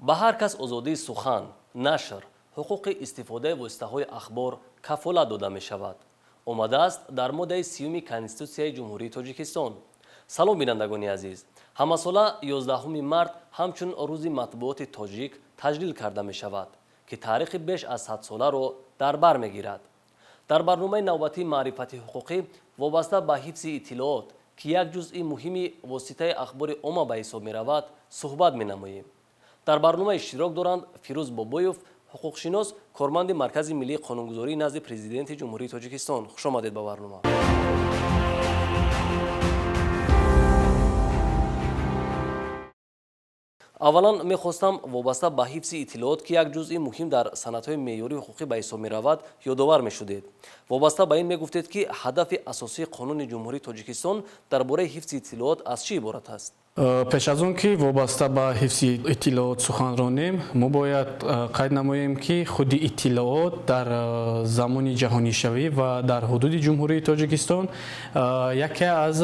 Ба ҳар кас озодии сухан, нашр, ҳуқуқи истифодаи воситаҳои ахбор кафолат дода мешавад. Омадааст дар моддаи 30 Конститутсияи Ҷумҳурии Тоҷикистон. Салом, бинандагони азиз! Ҳамасола 11 март ҳамчун рӯзи матбуоти тоҷик таҷлил карда мешавад, ки таърихи беш аз 100 соларо дар бар мегирад. Дар барномаи навбатии маърифати ҳуқуқӣ вобаста ба ҳифзи иттилоот, ки як ҷузъи муҳими воситаи ахбори омма ба ҳисоб меравад, суҳбат менамоем. Дар барнома иштирок доранд Фирӯз Бобоев, ҳуқуқшинос, корманди Маркази миллии қонунгузории назди Президенти Ҷумҳурии Тоҷикистон. Хушомадед ба барнома. Аввалан мехостам вобаста ба ҳифзи иттилоот, ки як ҷузъи муҳим дар санадҳои меъёрии ҳуқуқӣ ба ҳисоб меравад, ёдовар мешудед. Вобаста ба ин мегуфтед, ки ҳадафи асосии Қонуни Ҷумҳурии Тоҷикистон дар бораи ҳифзи иттилоот аз чӣ иборат аст? Пеш аз он ки вобаста ба ҳифзи иттилоот сухан ронем, мо бояд қайд намоем, ки худи иттилоот дар замони ҷаҳонишавӣ ва дар ҳудуди Ҷумҳурии Тоҷикистон яке аз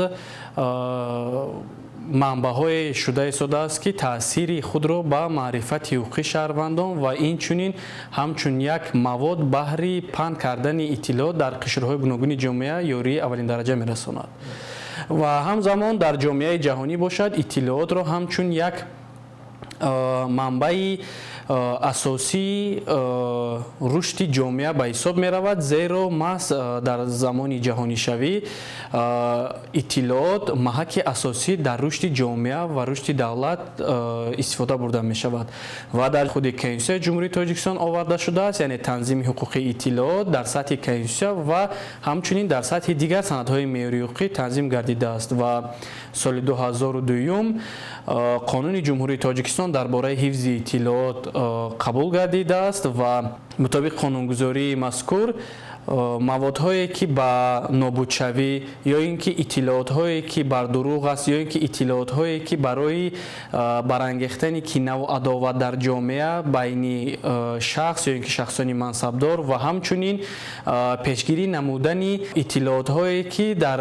манбаъҳое шуда истодааст, ки таъсири худро ба маърифати ҳуқуқи шаҳрвандон ва инчунин ҳамчун як мавод баҳри паҳн кардани иттилоот дар қишрҳои гуногуни ҷомеа ёрии аввалиндараҷа мерасонад. Ва ҳамзамон дар ҷомеаи ҷаҳонӣ бошад, иттилоотро ҳамчун як манбаи асосии рушди ҷомеа ба ҳисоб меравад, зеро маҳз дар замони ҷаҳонишавӣ иттилоот маҳаки асосӣ дар рушди ҷомеа ва рушди давлат истифода бурда мешавад. Ва дар худи Конститутсияи Ҷумҳурии Тоҷикистон оварда шудааст, яъне танзими ҳуқуқи иттилоот дар сатҳи Конститутсия ва ҳамчунин дар сатҳи дигар санадҳои меъёрии ҳуқуқӣ танзим гардидааст. Ва соли 2002 Қонуни Ҷумҳурии Тоҷикистон дар бораи ҳифзи иттилоот қабул гардидааст ва мутобиқи қонунгузории мазкур маводҳое, ки ба нобудшавӣ ё ин ки иттилоотҳое, ки бар дурӯғ аст, ё ин ки иттилоотҳое, ки барои барангехтани кинаву адоват дар ҷомеа байни шахс ё ин ки шахсони мансабдор ва ҳамчунин пешгирӣ намудани иттилоотҳое, ки дар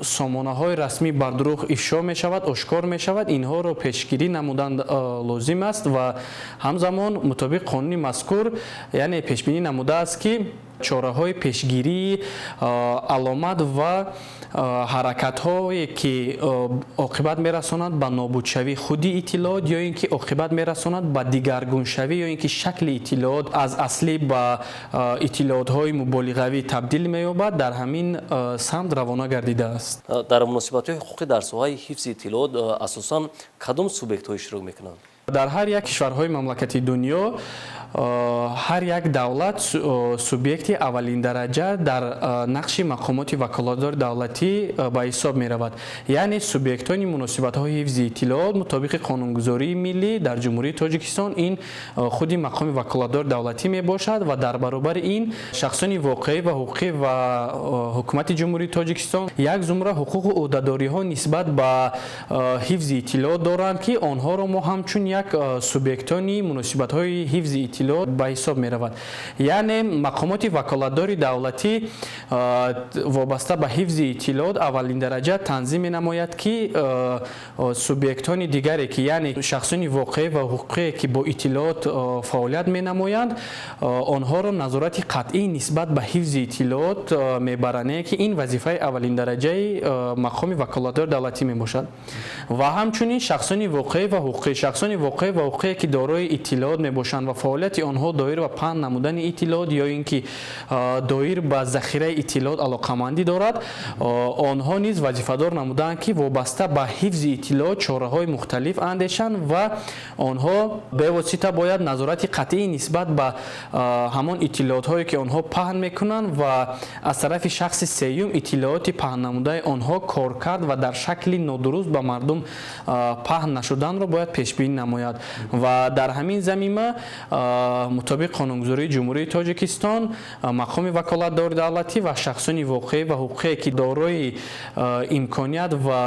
сомонаҳои расмӣ бар дурӯғ ифшо мешавад, ошкор мешавад, инҳоро пешгирӣ намудан лозим аст. Ва ҳамзамон мутобиқи қонуни мазкур, яъне пешбинӣ намудааст, ки чораҳои пешгирии аломат ва ҳаракатҳое, ки оқибат мерасонад ба нобудшавии худи иттилоот ё ин ки оқибат мерасонад ба дигаргуншавӣ ё ин ки шакли иттилоот аз аслӣ ба иттилоотҳои муболиғавӣ табдил меёбад, дар ҳамин самт равона гардидааст. Дар муносибатҳои ҳуқуқӣ дар соҳаи ҳифзи иттилоот асосан кадом субъектҳо иштирок мекунанд? Дар ҳар як кишварҳои мамлакати дунё ҳар як давлат субъекти аввалиндараҷа дар нақши мақомоти ваколатдори давлатӣ ба ҳисоб меравад, яъне субъектҳои муносибатҳои ҳифзи иттилоот мутобиқи қонунгузории миллӣ дар Ҷумҳурии Тоҷикистон ин худи мақоми ваколатдори давлатӣ мебошад ва дар баробари ин шахсони воқеӣ ва ҳуқуқӣ ва Ҳукумати Ҷумҳурии Тоҷикистон як зумра ҳуқуқу ӯҳдадориҳо нисбат ба ҳифзи иттилоот доранд, ки онҳоро мо ҳамчун як субъектони муносибатҳои ҳифзи иттилоот ба ҳисоб меравад. Яъне мақомоти ваколатдори давлатӣ вобаста ба ҳифзи иттилоот аввалиндараҷа танзим менамояд, ки субъектҳои дигаре, ки яъне шахсони воқеӣ ва ҳуқуқие, ки бо иттилоот фаъолият менамоянд, онҳоро назорати қатъӣ нисбат ба ҳифзи иттилоот мебаранд, яъне ки ин вазифаи аввалиндараҷаи мақоми ваколатдори давлатӣ мебошад. Ва ҳамчунин шахсони воқеӣ ва ҳуқуқӣ, шахсони воқеӣ ва ҳуқуқие, ки дорои иттилоот мебошанд ва фаъолияти онҳо доир ба паҳн намудани иттилоот ё ин ки доир ба захираи иттилоот алоқамандӣ дорад, онҳо низ вазифадор намудаанд, ки вобаста ба ҳифзи иттилоот чораҳои мухталиф андешанд ва онҳо бевосита бояд назорати қатъӣ нисбат ба ҳамон иттилоотҳое, ки онҳо паҳн мекунанд ва аз тарафи шахси сеюм иттилооти паҳннамудаи онҳо коркард ва дар шакли нодуруст ба мардум паҳн нашуданро бояд пешбинӣ намояд. Ва дар ҳамин замима мутобиқ қонунгузории Ҷумҳурии Тоҷикистон мақоми ваколатдори давлатӣ ва шахсони воқеӣ ва ҳуқуқие, ки дорои имконият ва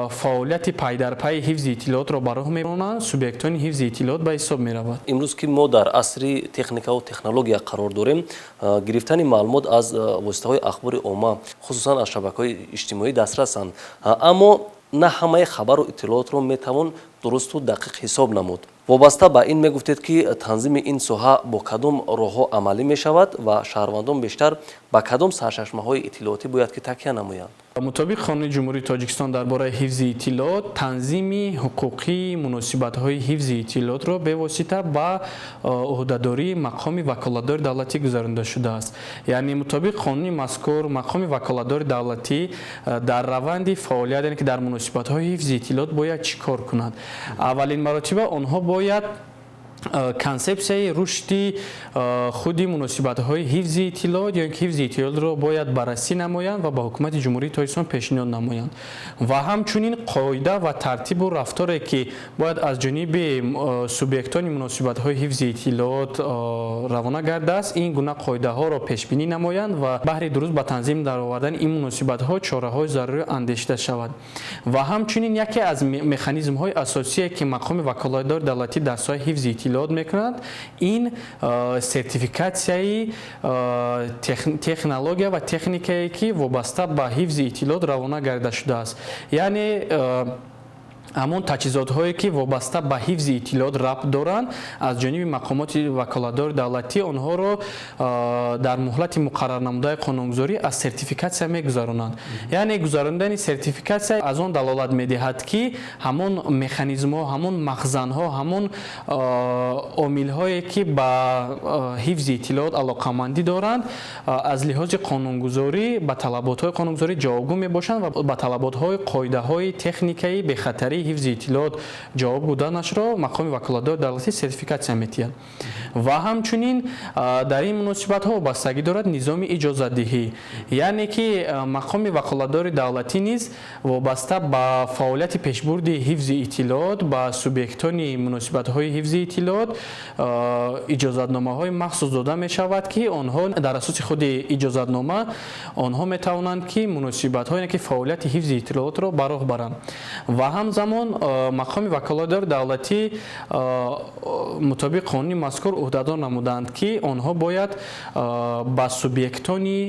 фаъолияти пайдарпайи ҳифзи иттилоотро ба роҳ меронанд, субъектҳои ҳифзи иттилоот ба ҳисоб меравад. Имрӯз, ки мо дар асри техникаву технология қарор дорем, гирифтани маълумот аз воситаҳои ахбори омма, хусусан аз шабакаҳои иҷтимоӣ, дастрасанд, аммо на ҳамаи хабару иттилоотро метавон дурусту дақиқ ҳисоб намуд. Вобаста ба ин мегуфтед, ки танзими ин соҳа бо кадом роҳҳо амалӣ мешавад ва шаҳрвандон бештар ба кадом сарчашмаҳои иттилоотӣ бояд ки такя намоянд? Мутобиқ Қонуни Ҷумҳурии Тоҷикистон дар бораи ҳифзи иттилоот, танзими ҳуқуқии муносибатҳои ҳифзи иттилоотро бевосита ба ӯҳдадории мақоми ваколатдори давлатӣ гузаронида шудааст. Яъне мутобиқ қонуни мазкур мақоми ваколатдори давлатӣ дар раванди фаъолият, яъне ки дар муносибатҳои ҳифзи иттилоот бояд чӣ кор кунад? Аввалин маротиба онҳо бояд консепсияи рушди худи муносибатҳои ҳифзи иттилоот ё ин ки ҳифзи иттилоотро бояд баррасӣ намоянд ва ба Ҳукумати Ҷумҳурии Тоҷикистон пешниҳод намоянд ва ҳамчунин қоида ва тартибу рафторе, ки бояд аз ҷониби субъектони муносибатҳои ҳифзи иттилоот равона гардааст, ин гуна қоидаҳоро пешбинӣ намоянд ва баҳри дуруст ба танзим даровардани ин муносибатҳо чораҳои зарурӣ андешида шавад. Ва ҳамчунин яке аз механизмҳои асосие, ки мақоми ваколатдори давлатӣ дар соҳаи ҳифзи иттилоот мекунад, ин сертификатсияи технология ва техникае, ки вобаста ба ҳифзи иттилоот равона гарда шудааст. Яъне ҳамон таҷҳизотҳое, ки вобаста ба ҳифзи иттилоот рабт доранд, аз ҷониби мақомоти ваколатдори давлатӣ онҳоро дар муҳлати муқаррарнамудаи қонунгузорӣ аз сертификатсия мегузаронанд. Яъне гузаронидани сертификатсия аз он далолат медиҳад, ки ҳамон механизмҳо, ҳамон махзанҳо, ҳамон омилҳое, ки ба ҳифзи иттилоот алоқамандӣ доранд, аз лиҳози қонунгузорӣ ба талаботҳои қонунгузорӣ ҷавобгӯ мебошанд ва ба талаботҳои қоидаҳои техникаи бехатарии ҳифзи иттилоот ҷавоб буданашро мақоми ваколатдори давлатӣ сертификатсия медиҳад. Ва ҳамчунин дар ин муносибатҳо вобастагӣ дорад низоми иҷозатдиҳӣ, яъне ки мақоми ваколатдори давлатӣ низ вобаста ба фаъолияти пешбурди ҳифзи иттилоот ба субъектони муносибатҳои ҳифзи иттилоот иҷозатномаҳои махсус дода мешавад, ки онҳо дар асоси худи иҷозатнома онҳо метавонанд, ки муносибатҳо, яъне ки фаъолияти ҳифзи иттилоотро ба роҳ баранд. Ва ҳамзамон мақоми ваколатдори давлатӣ мутобиқ қонуни мазкур ӯҳдадор намуданд, ки онҳо бояд ба субъектони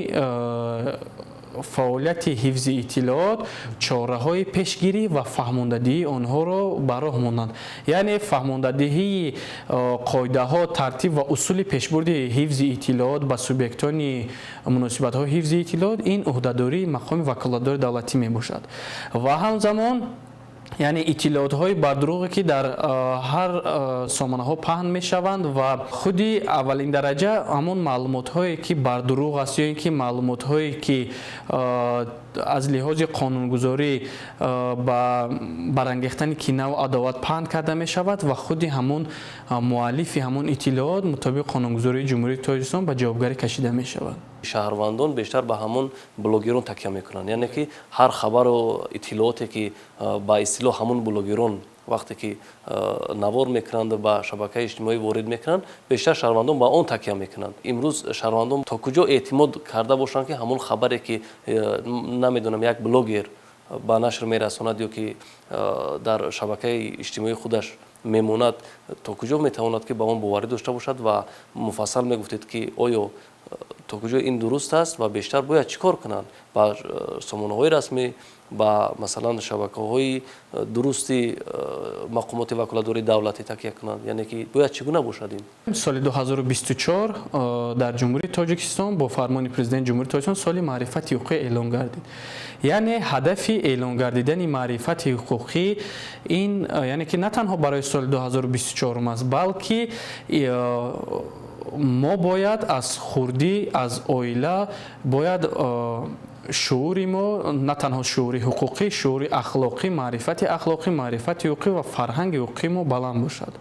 фаъолияти ҳифзи иттилоот чораҳои пешгирӣ ва фаҳмондадиҳии онҳоро ба роҳ монанд. Яъне фаҳмондадиҳии қоидаҳо, тартиб ва усули пешбурди ҳифзи иттилоот ба субъектони муносибатҳои ҳифзи иттилоот ин ӯҳдадории мақоми ваколатдори давлатӣ мебошад. Ва ҳамзамон яъне иттилоотҳои бардурӯғе, ки дар ҳар сомонаҳо паҳн мешаванд ва худи аввалин дараҷа ҳамон маълумотҳое, ки бардурӯғ аст ё ин ки маълумотҳое, ки аз лиҳози қонунгузорӣ ба барангехтани кинаву адоват паҳн карда мешавад ва худи ҳамон муаллифи ҳамон иттилоот мутобиқ қонунгузории Ҷумҳурии Тоҷикистон ба ҷавобгарӣ кашида мешавад. Шаҳрвандон бештар ба ҳамон блогерон такя мекунанд, яъне ки ҳар хабару иттилооте, ки ба истилоҳ ҳамон блогерон вақте ки навор мекунанд, ба шабакаи иҷтимоӣ ворид мекунанд, бештар шаҳрвандон ба он такя мекунанд. Имрӯз шаҳрвандон то куҷо эътимод карда бошанд, ки ҳамон хабаре, ки намедонам, як блогер ба нашр мерасонад ё ки дар шабакаи иҷтимоии худаш мемонад, то куҷо метавонад, ки ба он боварӣ дошта бошад? Ва муфассал мегуфтед, ки оё то куҷо ин дуруст аст ва бештар бояд чӣ кор кунанд? Ба сомонаҳои расмӣ, ба масалан шабакаҳои дурусти мақомоти ваколатдори давлатӣ такя кунанд, яъне ки бояд чӣ гуна бошад ин? Соли 2024 дар Ҷумҳурии Тоҷикистон бо фармони Президенти Ҷумҳурии Тоҷикистон соли маърифати ҳуқуқӣ эълон гардид. Яъне ҳадафи эълон гардидани маърифати ҳуқуқӣ ин, яъне ки на танҳо барои соли 2024 аст, балки мо бояд аз хурдӣ, аз оила бояд шуури мо, на танҳо шуури ҳуқуқӣ, шуури ахлоқӣ, маърифати ахлоқӣ, маърифати ҳуқуқӣ ва фарҳанги ҳуқуқии мо баланд бошад.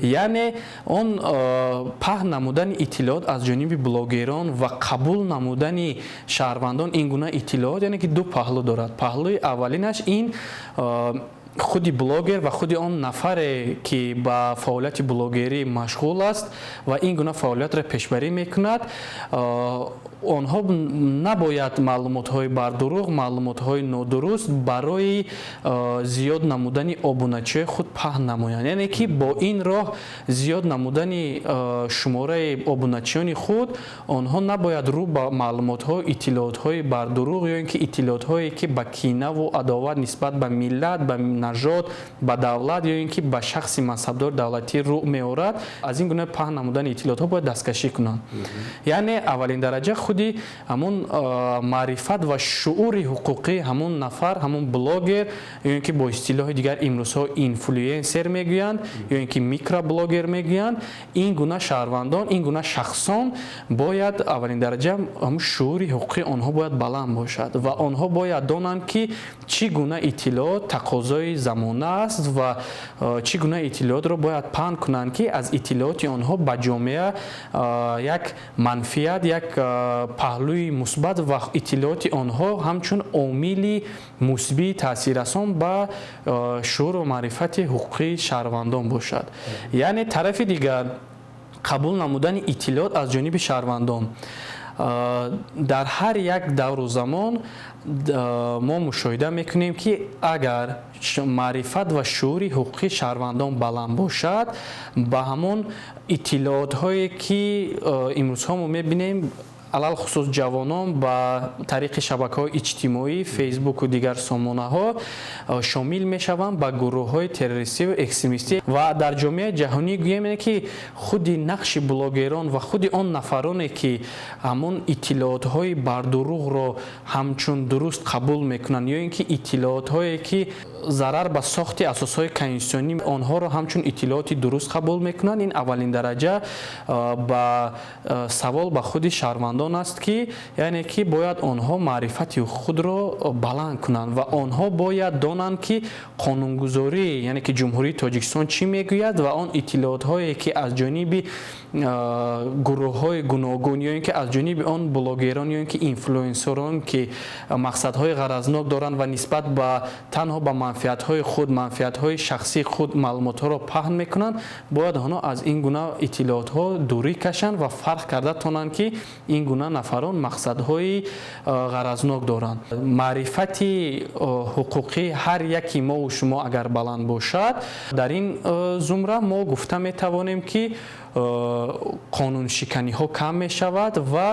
Яъне он паҳн намудани иттилоот аз ҷониби блогерон ва қабул намудани шаҳрвандон ин гуна иттилоот, яъне ки ду паҳлӯ дорад. Паҳлӯи аввалинаш ин худи блогер ва худи он нафаре, ки ба фаъолияти блогерӣ машғул аст ва ин гуна фаъолиятро пешбарӣ мекунад, онҳо набояд маълумотҳои бардурӯғ, маълумотҳои нодуруст барои зиёд намудани обуначиҳои худ паҳн намоянд. Яъне ки бо ин роҳ зиёд намудани шумораи обуначиёни худ онҳо набояд рӯ ба маълумотҳо, иттилоотҳои бардурӯғ ё ин ки иттилоотҳое, ки ба кинаву адоват нисбат ба миллат, ба нажод, ба давлат ё ин ки ба шахси мансабдори давлатӣ рӯ меорад, аз ин гуна паҳн намудани иттилоотҳо бояд дасткашӣ кунанд. Яъне аввалин дараҷа худи ҳамун маърифат ва шуури ҳуқуқии ҳамун нафар, ҳамун блогер ё ин ки бо истилоҳи дигар имрӯзҳо инфлюенсер мегӯянд ё ин ки микроблогер мегӯянд, ин гуна шаҳрвандон, ин гуна шахсон бояд аввалин дараҷа ҳамун шуури ҳуқуқии онҳо бояд баланд бошад ва онҳо бояд донанд, ки чӣ гуна иттилоот тақозои замона аст ва чӣ гуна иттилоотро бояд паҳн кунанд, ки аз иттилооти онҳо ба ҷомеа як манфиат, як паҳлӯи мусбат ва иттилооти онҳо ҳамчун омили мусбии таъсиррасон ба шууру маърифати ҳуқуқии шаҳрвандон бошад. Яъне тарафи дигар қабул намудани иттилоот аз ҷониби шаҳрвандон. Дар ҳар як давру замон мо мушоҳида мекунем, ки агар маърифат ва шуури ҳуқуқии шаҳрвандон баланд бошад, ба ҳамон иттилоотҳое ки имрӯзҳо мо мебинем, алалхусус ҷавонон ба тариқи шабакаҳои иҷтимоӣ, фейсбуку дигар сомонаҳо шомил мешаванд ба гурӯҳҳои террористиву экстремистӣ. Ва дар ҷомеаи ҷаҳонӣ гӯем, ки худи нақши блогерон ва худи он нафароне, ки ҳамон иттилоотҳои бардурӯғро ҳамчун дуруст қабул мекунанд ё ин ки иттилоотҳое ки зарар ба сохти асосҳои конститутсионӣ онҳоро ҳамчун иттилооти дуруст қабул мекунанд, ин аввалин дараҷа ба савол ба худи шаҳрвандон аст, ки яъне ки бояд онҳо маърифати худро баланд кунанд ва онҳо бояд донанд, ки қонунгузорӣ, яъне ки Ҷумҳурии Тоҷикистон чӣ мегӯяд ва он иттилоотҳое ки аз ҷониби гурӯҳҳои гуногун ё ин ки аз ҷониби он блогерон ё ин ки инфлюенсерон, ки мақсадҳои ғаразнок доранд ва нисбат ба танҳо ба манфиатҳои худ, манфиатҳои шахсии худ маълумотҳоро паҳн мекунанд, бояд онҳо аз ин гуна иттилоотҳо дурӣ кашанд ва фарқ карда тонанд, ки ин гуна нафарон мақсадҳои ғаразнок доранд. Маърифати ҳуқуқии ҳар яки мову шумо агар баланд бошад, дар ин зумра мо гуфта метавонем, ки қонуншиканиҳо кам мешавад ва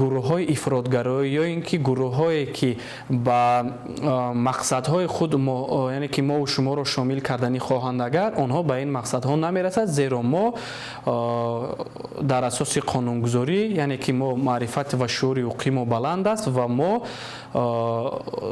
гурӯҳҳои ифротгароӣ ё ин ки гурӯҳҳое ки ба мақсадҳои худ, яъне ки мову шуморо шомил карданӣ хоҳанд, агар онҳо ба ин мақсадҳо намерасад, зеро мо дар асоси қонунгузорӣ, яъне ки мо маърифат ва шуури ҳуқуқии мо баланд аст ва мо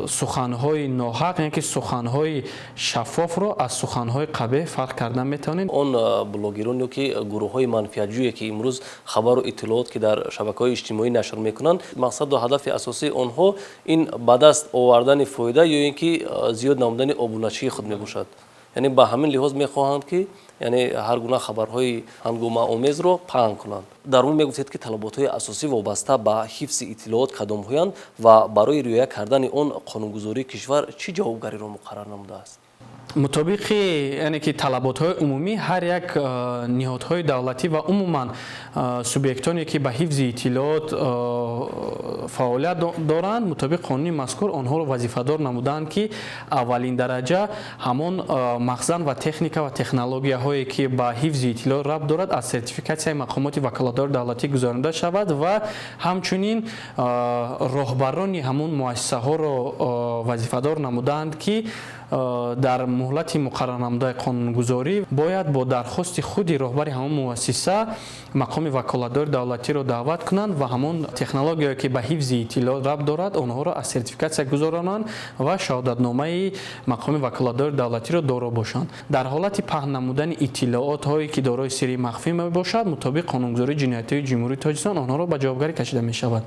суханҳои ноҳақ, яъне ки суханҳои шаффофро аз суханҳои қабеҳ фарқ карда метавонем. Он блогерон ё ки гурӯҳҳои манфиатҷӯе ки имрӯз хабару иттилоот ки дар шабакаҳои иҷтимоӣ нашр мекунанд, мақсаду ҳадафи асосии онҳо ин ба даст овардани фоида ё ин ки зиёд намудани обуначии худ мебошад. Яъне ба ҳамин лиҳоз мехоҳанд, ки яъне ҳар гуна хабарҳои ҳангомаомезро паҳн кунанд. Дар он мегуфтед, ки талаботҳои асосӣ вобаста ба ҳифзи иттилоот кадомҳоянд ва барои риоя кардани он қонунгузории кишвар чӣ ҷавобгариро муқаррар намудааст? Мутобиқи, яъне ки талаботҳои умумӣ, ҳар як ниҳодҳои давлатӣ ва умуман субъектоне ки ба ҳифзи иттилоот фаъолият доранд, мутобиқи қонуни мазкур онҳоро вазифадор намуданд, ки аввалин дараҷа ҳамон махзан ва техника ва технологияҳое ки ба ҳифзи иттилоот рабт дорад, аз сертификатсияи мақомоти ваколатдори давлатӣ гузаронида шавад ва ҳамчунин роҳбарони ҳамон муассисаҳоро вазифадор намуданд, ки дар муҳлати муқаррарнамудаи қонунгузорӣ бояд бо дархости худи роҳбари ҳамон муассиса мақоми ваколатдори давлатиро даъват кунанд ва ҳамон технологияе ки ба ҳифзи иттилоот рабт дорад, онҳоро аз сертификатсия гузаронанд ва шаҳодатномаи мақоми ваколатдори давлатиро доро бошанд. Дар ҳолати паҳн намудани иттилоотҳое ки дорои сирри махфӣ мебошад, мутобиқ қонунгузории ҷиноятии Ҷумҳурии Тоҷикистон онҳоро ба ҷавобгарӣ кашида мешавад.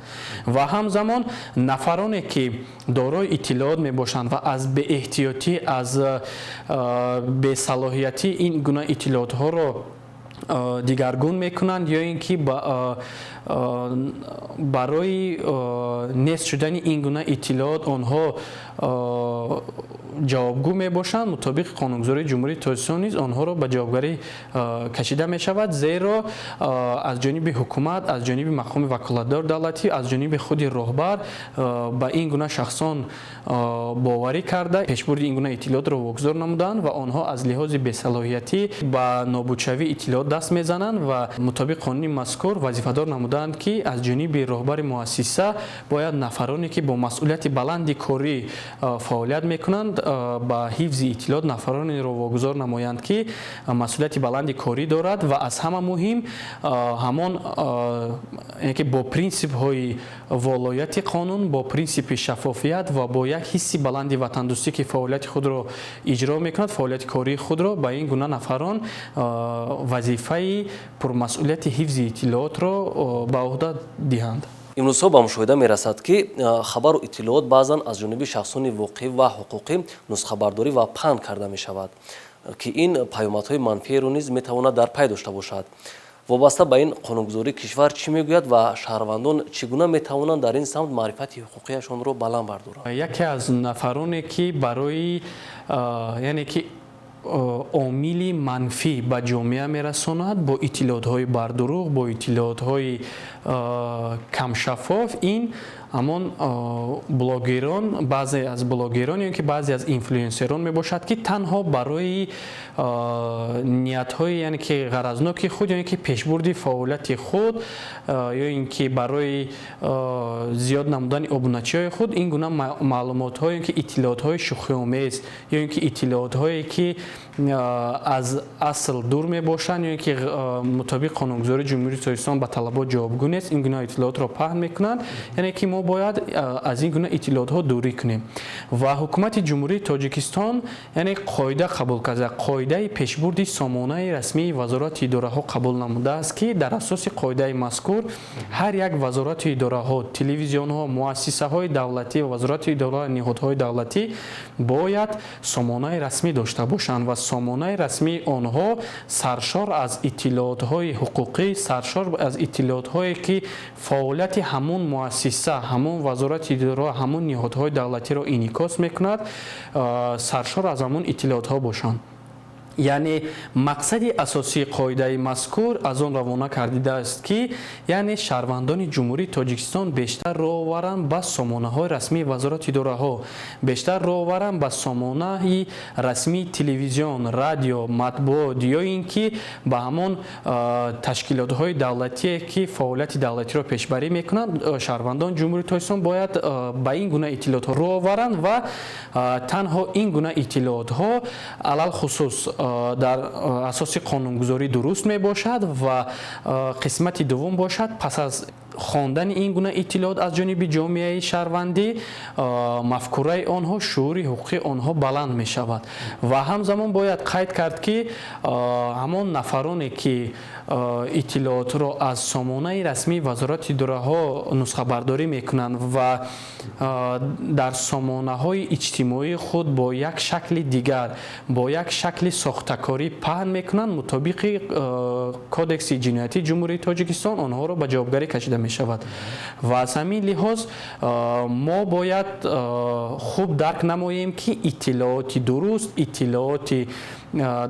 Ва ҳамзамон нафароне ки дорои иттилоот мебошанд ва аз беэҳтиётӣ, аз бесалоҳиятӣ ин гуна иттилоотҳоро дигаргун мекунанд ё ин ки барои нест шудани ин гуна иттилоот онҳо ҷавобгӯ мебошанд, мутобиқи қонунгузории Ҷумҳурии Тоҷикистон низ онҳоро ба ҷавобгарӣ кашида мешавад, зеро аз ҷониби ҳукумат, аз ҷониби мақоми ваколатдори давлатӣ, аз ҷониби худи роҳбар ба ин гуна шахсон боварӣ карда, пешбурди ин гуна иттилоотро вогузор намуданд ва онҳо аз лиҳози бесалоҳиятӣ ба нобудшавии иттилоот даст мезананд ва мутобиқи қонуни мазкур вазифадор намуда намуданд, ки аз ҷониби роҳбари муассиса бояд нафароне, ки бо масъулияти баланди корӣ фаъолият мекунанд, ба ҳифзи иттилоот нафаронеро вогузор намоянд, ки масъулияти баланди корӣ дорад ва аз ҳама муҳим ҳамон ки бо принсипҳои волояти қонун, бо принсипи шаффофият ва бо як ҳисси баланди ватандӯстӣ, ки фаъолияти худро иҷро мекунад, фаъолияти кории худро, ба ин гуна нафарон вазифаи пурмасъулияти ҳифзи иттилоотро ба уҳда диҳанд. Имрӯзҳо ба мушоҳида мерасад, ки хабару иттилоот баъзан аз ҷониби шахсони воқеӣ ва ҳуқуқӣ нусхабардорӣ ва паҳн карда мешавад, ки ин паёмадҳои манфиеро низ метавонад дар пай дошта бошад. Вобаста ба ин қонунгузории кишвар чӣ мегӯяд ва шаҳрвандон чӣ гуна метавонанд дар ин самт маърифати ҳуқуқияшонро баланд бардоранд? Яке аз нафароне, ки барои, яъне ки омили манфӣ ба ҷомеа мерасонад бо иттилоотҳои бардурӯғ, бо иттилоотҳои камшаффоф, ин ҳамон блогерон, баъзе аз блогерон ё ки баъзе аз инфлюенсерон мебошад, ки танҳо барои ниятҳои, яъне ки ғаразноки худ ё ки пешбурди фаъолияти худ ё ин ки барои зиёд намудани обуначиҳои худ ин гуна маълумотҳо ё ки иттилоотҳои шӯхиомез ё ин ки иттилоотҳое, ки аз асл дур мебошанд ё ин ки мутобиқ қонунгузории Ҷумҳурии Тоҷикистон ба талабот ҷавобгӯ нест, ин гуна иттилоотро паҳн мекунанд. Яъне ки мо бояд аз ин гуна иттилоотҳо дурӣ кунем ва ҳукумати Ҷумҳурии Тоҷикистон, яъне қоида қабул карда, қоидаи пешбурди сомонаи расмии вазорати идораҳо қабул намудааст, ки дар асоси қоидаи мазкур ҳар як вазорати идораҳо, телевизионҳо, муассисаҳои давлатӣ ва вазорати идораҳо, ниҳодҳои давлатӣ бояд сомонаи расмӣ дошта бошанд ва сомонаи расмии онҳо саршор аз иттилоотҳои ҳуқуқӣ, саршор аз иттилоотҳое, ки фаъолияти ҳамун муассиса, ҳамун вазорати идора, ҳамун ниҳодҳои давлатиро инъикос мекунад, саршор аз ҳамун иттилоотҳо бошанд. Яъне мақсади асосии қоидаи мазкур аз он равона кардидааст, ки яъне шаҳрвандони Ҷумҳурии Тоҷикистон бештар рӯ оваранд ба сомонаҳои расмии вазорати идораҳо, бештар рӯ оваранд ба сомонаи расмии телевизион, радио, матбуот ё ин ки ба ҳамон ташкилотҳои давлатие, ки фаъолияти давлатиро пешбарӣ мекунанд. Шаҳрвандони Ҷумҳурии Тоҷикистон бояд ба ин гуна иттилоотҳо рӯ оваранд ва танҳо ин гуна иттилоотҳо алалхусус дар асоси қонунгузорӣ дуруст мебошад ва қисмати дуввум бошад, пас аз хондани ин гуна иттилоот аз ҷониби ҷомеаи шаҳрвандӣ мафкураи онҳо, шуури ҳуқуқии онҳо баланд мешавад. Ва ҳамзамон бояд қайд кард, ки ҳамон нафароне, ки иттилоотро аз сомонаи расмии вазорати идораҳо нусхабардорӣ мекунанд ва дар сомонаҳои иҷтимоии худ бо як шакли дигар, бо як шакли сохтакорӣ паҳн мекунанд, мутобиқи Кодекси ҷиноятии Ҷумҳурии Тоҷикистон онҳоро ба ҷавобгарӣ кашида мешавад. Ва аз ҳамин лиҳоз мо бояд хуб дарк намоем, ки иттилооти дуруст, иттилооти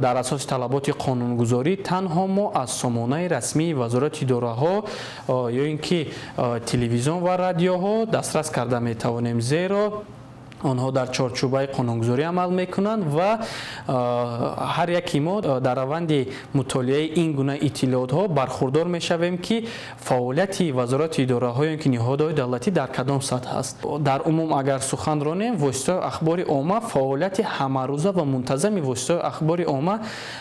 дар асоси талаботи қонунгузорӣ танҳо мо аз сомонаи расмии вазорати идораҳо ё ин ки телевизион ва радиоҳо дастрас карда метавонем, зеро онҳо дар чорчӯбаи қонунгузорӣ амал мекунанд ва ҳар яки мо дар раванди мутолиаи ин гуна иттилоотҳо бархурдор мешавем, ки фаъолияти вазорати идораҳо ё ки ниҳодҳои давлатӣ дар кадом сатҳ аст. Дар умум агар сухан ронем, воситаҳои ахбори омма, фаъолияти ҳамарӯза ва мунтазами воситаҳои ахбори омма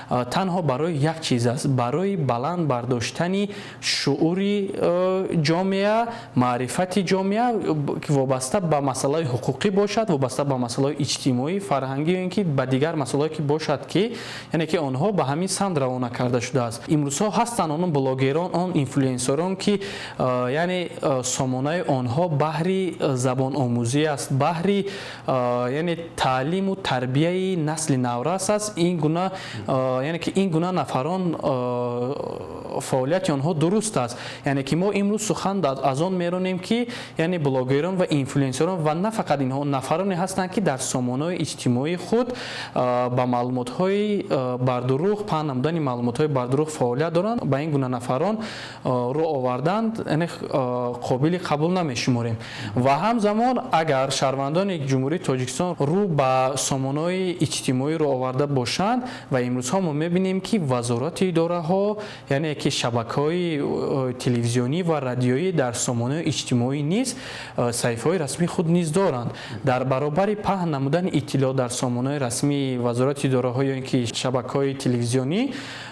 танҳо барои як чиз аст: барои баланд бардоштани шуури ҷомеа, маърифати ҷомеа, ки вобаста ба масъалаи ҳуқуқӣ бошад, вобаста ба масъалаҳои иҷтимоӣ, фарҳангӣ ё ин ки ба дигар масъалаҳое ки бошад, ки яъне ки онҳо ба ҳамин самт равона карда шудааст. Имрӯзҳо ҳастанд он блогерон, он инфлюенсерон, ки яъне сомонаи онҳо баҳри забономӯзӣ аст, баҳри яъне таълиму тарбияи насли наврас аст. Ин гуна, яъне ки ин гуна нафарон фаъолияти онҳо дуруст аст. Яъне ки мо имрӯз сухан аз он меронем, ки яъне блогерон ва инфлюенсерон ва на фақат инҳо, нафароне Нафароне ҳастанд, ки дар сомонаҳои иҷтимоии худ ба маълумотҳои бардурӯғ, паҳн намудани маълумотҳои бардурӯғ фаъолият доранд. Ба ин гуна нафарон рӯ овардан, яъне қобили қабул намешуморем. Ва ҳамзамон, агар шаҳрвандони Ҷумҳурии Тоҷикистон рӯ ба сомонаҳои иҷтимоӣ рӯ оварда бошанд, ва имрӯзҳо мо мебинем, ки вазорати идораҳо, яъне ки шабакаҳои телевизионӣ ва радиоӣ дар сомонаҳои иҷтимоӣ низ саҳифаҳои расмии худ низ доранд. Дар баробари паҳн намудани иттилоот дар сомонаҳои расмии вазорати идораҳо ё ин ки шабакаҳои телевизионӣ,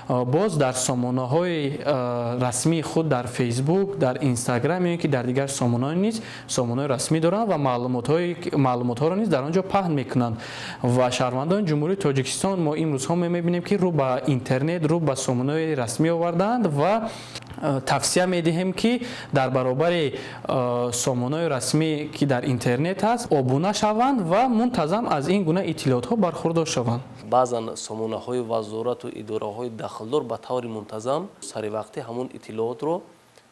боз дар сомонаҳои расмии худ дар Фейсбук, дар Инстаграм ё ин ки дар дигар сомонаҳо низ сомонаҳои расмӣ доранд ва маълумотҳоро низ дар он ҷо паҳн мекунанд. Ва шаҳрвандони Ҷумҳурии Тоҷикистон мо имрӯзҳо мебинем, ки рӯ ба интернет, рӯ ба сомонаҳои расмӣ овардаанд ва тавсия медиҳем, ки дар баробари сомонаҳои расмӣ, ки дар интернет ҳаст, обуна шаванд ва мунтазам аз ин гуна иттилоотҳо бархурдор шаванд. Баъзан сомонаҳои вазорату идораҳои дахлдор ба таври мунтазам, саривақтӣ ҳамон иттилоотро,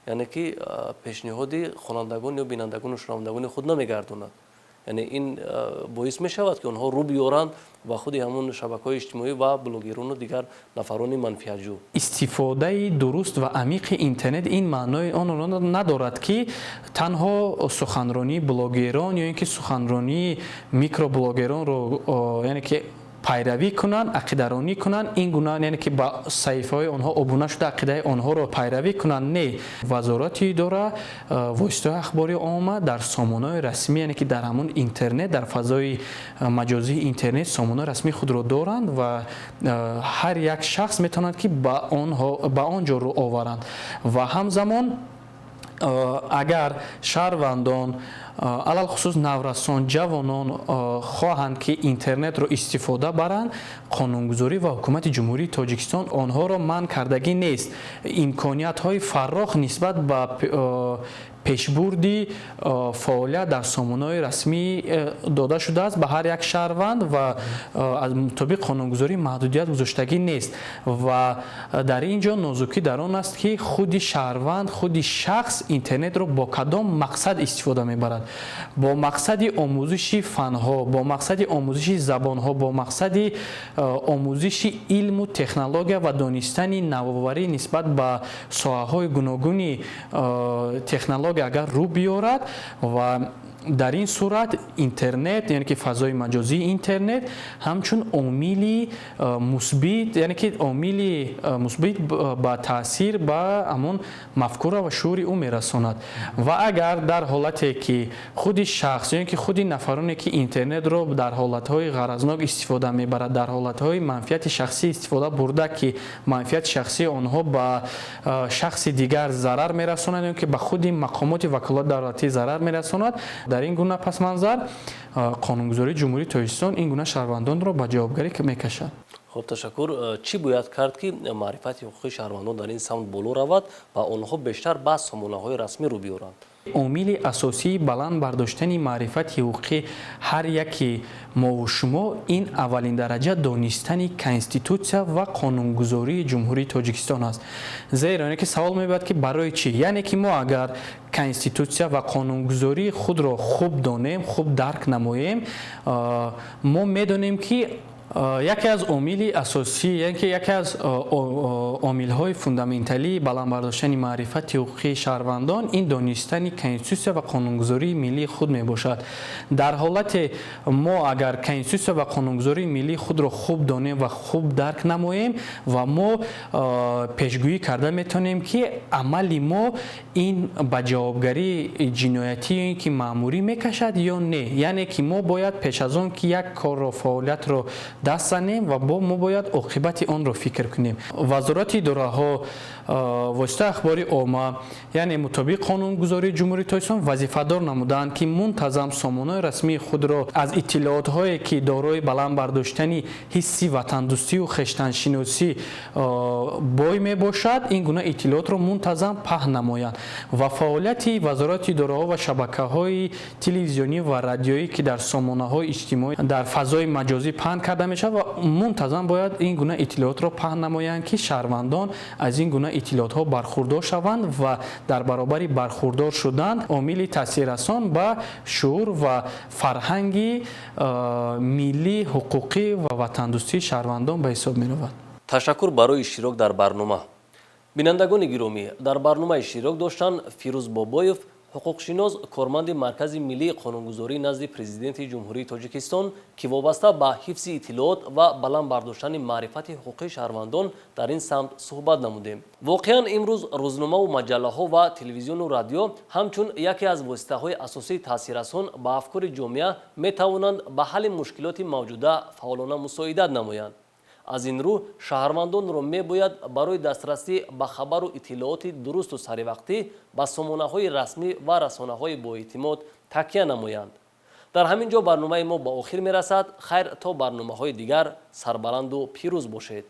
яъне ки пешниҳоди хонандагон ё бинандагону шунавандагони худ намегардонад. Яъне ин боис мешавад, ки онҳо рӯ биёранд ба худи ҳамон шабакаҳои иҷтимоӣ ва блогерону дигар нафарони манфиатҷӯ. Истифодаи дуруст ва амиқи интернет ин маънои онро надорад, ки танҳо суханронии блогерон ё ин ки суханронии микроблогеронро, яъне ки пайравӣ кунанд, ақидаронӣ кунанд, ин гуна, яъне ки ба саҳифаҳои онҳо обуна шуда, ақидаи онҳоро пайравӣ кунанд. Не, вазорати идора, воситаҳои ахбори омма дар сомонаҳои расмӣ, яъне ки дар ҳамон интернет, дар фазои маҷозии интернет сомонаҳои расмии худро доранд ва ҳар як шахс метавонад, ки ба он ҷо рӯ оваранд. Ва ҳамзамон, агар шаҳрвандон, алалхусус наврасон, ҷавонон хоҳанд, ки интернетро истифода баранд, қонунгузорӣ ва ҳукумати Ҷумҳурии Тоҷикистон онҳоро манъ кардагӣ нест. Имкониятҳои фаррох нисбат ба пешбурди фаъолият дар сомонаҳои расмӣ дода шудааст ба ҳар як шаҳрванд ва аз мутобиқ қонунгузорӣ маҳдудият гузоштагӣ нест. Ва дар ин ҷо нозукӣ дар он аст, ки худи шаҳрванд, худи шахс интернетро бо кадом мақсад истифода мебарад: бо мақсади омӯзиши фанҳо, бо мақсади омӯзиши забонҳо, бо мақсади омӯзиши илму технология ва донистани навоварӣ нисбат ба соҳаҳои гуногуни технология агар рӯ биёрад, ва дар ин сурат интернет, яъне ки фазои маҷозии интернет ҳамчун омили мусбит, яъне ки омили мусбит ба таъсир ба ҳамон мафкура ва шуури ӯ мерасонад. Ва агар дар ҳолате ки худи шахс ё ки худи нафароне, ки интернетро дар ҳолатҳои ғаразнок истифода мебарад, дар ҳолатҳои манфиати шахсӣ истифода бурда, ки манфиати шахсии онҳо ба шахси дигар зарар мерасонад ё ки ба худи мақомоти ваколати давлатӣ зарар мерасонад, дар ин гуна пасманзар қонунгузории Ҷумҳурии Тоҷикистон ин гуна шаҳрвандонро ба ҷавобгарӣ мекашад. Хуб, ташаккур. Чӣ бояд кард, ки маърифати ҳуқуқии шаҳрвандон дар ин самт боло равад ва онҳо бештар ба сомонаҳои расмӣ рӯ биёранд? Омили асосии баланд бардоштани маърифати ҳуқуқӣ ҳар яки мову шумо ин аввалин дараҷа донистани Конститутсия ва қонунгузории Ҷумҳурии Тоҷикистон аст. Зеро яъне ки савол мебояд, ки барои чӣ? Яъне ки мо агар Конститутсия ва қонунгузории худро хуб донем, хуб дарк намоем, мо медонем, ки яке аз омили асосӣ, яъне ки яке аз омилҳои фундаменталии баланд бардоштани маърифати ҳуқуқии шаҳрвандон ин донистани Конститутсия ва қонунгузории миллии худ мебошад. Дар ҳолате мо агар Конститутсия ва қонунгузории миллии худро хуб донем ва хуб дарк намоем, ва мо пешгӯӣ карда метавонем, ки амали мо ин ба ҷавобгарии ҷиноятӣ ё ин ки маъмурӣ мекашад ё не. Яъне ки мо бояд пеш аз он ки як корро, фаъолиятро даст занем, ва бо мо бояд оқибати онро фикр кунем. Вазорати идораҳо, воситаи ахбори омма, яъне мутобиқ қонунгузории Ҷумҳурии Тоҷикистон вазифадор намудаанд, ки мунтазам сомонаҳои расмии худро аз иттилоотҳое, ки дорои баланд бардоштани ҳисси ватандӯстию хештаншиносӣ бой мебошад, ин гуна иттилоотро мунтазам паҳн намоянд. Ва фаъолияти вазорати идораҳо ва шабакаҳои телевизионӣ ва радиоӣ, ки дар сомонаҳои иҷтимоӣ, дар фазои маҷозӣ паҳн карда мешавад. мешавад ва мунтазам бояд ин гуна иттилоотро паҳн намоянд, ки шаҳрвандон аз ин гуна иттилоотҳо бархурдор шаванд ва дар баробари бархурдор шудан омили таъсиррасон ба шуур ва фарҳанги миллӣ, ҳуқуқӣ ва ватандӯстии шаҳрвандон ба ҳисоб меравад. Ташаккур барои иштирок дар барнома. Бинандагони гиромӣ, дар барнома иштирок доштанд Фирӯз Бобоев, ҳуқуқшинос, корманди Маркази миллии қонунгузорӣ назди Президенти Ҷумҳурии Тоҷикистон, ки вобаста ба ҳифзи иттилоот ва баланд бардоштани маърифати ҳуқуқии шаҳрвандон дар ин самт суҳбат намудем. Воқеан, имрӯз рӯзномаву маҷаллаҳо ва телевизиону радио ҳамчун яке аз воситаҳои асосии таъсиррасон ба афкори ҷомеа метавонанд ба ҳалли мушкилоти мавҷуда фаъолона мусоидат намоянд. Аз ин рӯ шаҳрвандонро мебояд барои дастрасӣ ба хабару иттилооти дурусту саривақтӣ ба сомонаҳои расмӣ ва расонаҳои боэътимод такя намоянд. Дар ҳамин ҷо барномаи мо ба охир мерасад. Хайр, то барномаҳои дигар сарбаланду пирӯз бошед.